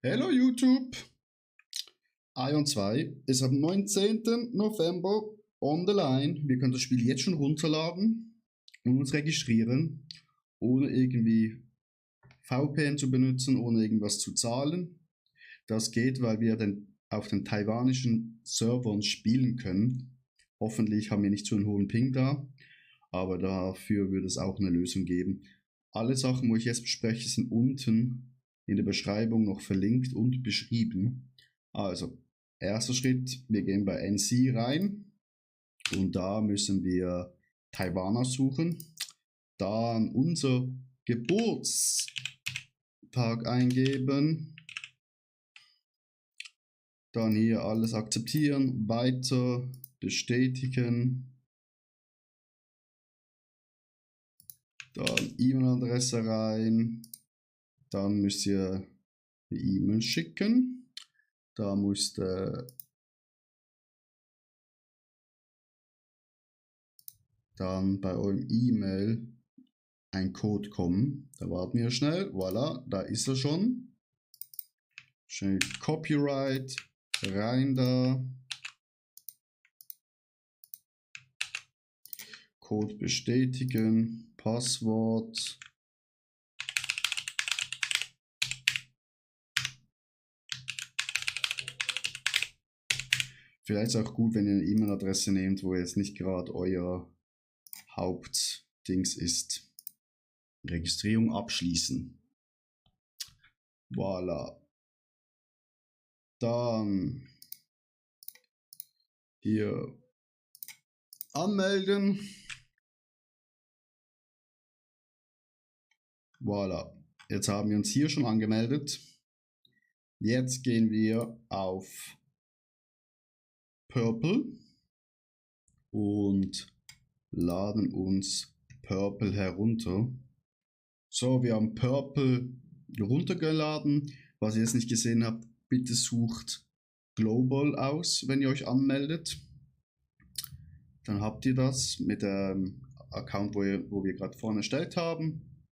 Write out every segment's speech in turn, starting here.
Hello YouTube! Ion 2 ist am 19. November on the line. Wir können das Spiel jetzt schon runterladen und uns registrieren, ohne irgendwie VPN zu benutzen, ohne irgendwas zu zahlen. Das geht, weil wir auf den taiwanischen Servern spielen können. Hoffentlich haben wir nicht so einen hohen Ping da, aber dafür würde es auch eine Lösung geben. Alle Sachen, wo ich jetzt bespreche, sind unten in der Beschreibung noch verlinkt und beschrieben. Also, erster Schritt, wir gehen bei NC rein und da müssen wir Taiwan aussuchen. Dann unser Geburtstag eingeben. Dann hier alles akzeptieren, weiter, bestätigen. Dann E-Mail-Adresse rein. Dann müsst ihr eine E-Mail schicken. Da müsst ihr dann bei eurem E-Mail ein Code kommen. Da warten wir schnell. Voilà, da ist er schon. Schnell Copyright rein da. Code bestätigen. Passwort. Vielleicht ist auch gut, wenn ihr eine E-Mail-Adresse nehmt, wo jetzt nicht gerade euer Hauptdings ist. Registrierung abschließen. Voilà. Dann hier anmelden. Voilà. Jetzt haben wir uns hier schon angemeldet. Jetzt gehen wir auf Purple und laden uns Purple herunter. So, wir haben Purple runtergeladen. Was ihr jetzt nicht gesehen habt, bitte sucht Global aus, wenn ihr euch anmeldet. Dann habt ihr das mit dem Account, wo wir gerade vorne erstellt haben.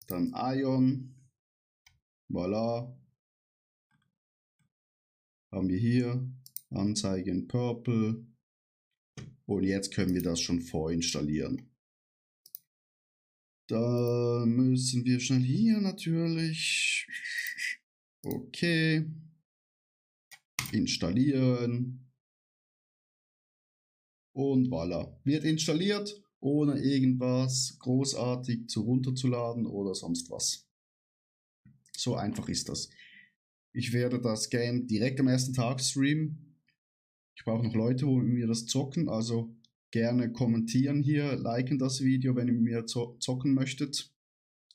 Dann Ion. Voilà. Haben wir hier Anzeigen Purple. Und jetzt können wir das schon vorinstallieren. Da müssen wir schnell hier natürlich. Okay. Installieren. Und voilà. Wird installiert, ohne irgendwas großartig runterzuladen oder sonst was. So einfach ist das. Ich werde das Game direkt am ersten Tag streamen. Ich brauche noch Leute, wo mit mir das zocken, also gerne kommentieren hier, liken das Video, wenn ihr mit mir zocken möchtet.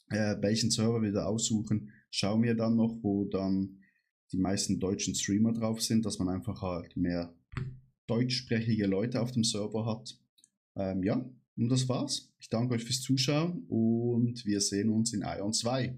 Welchen Server wir da aussuchen, schauen wir dann noch, wo dann die meisten deutschen Streamer drauf sind, dass man einfach halt mehr deutschsprachige Leute auf dem Server hat. Ja, und das war's. Ich danke euch fürs Zuschauen und wir sehen uns in Ion 2.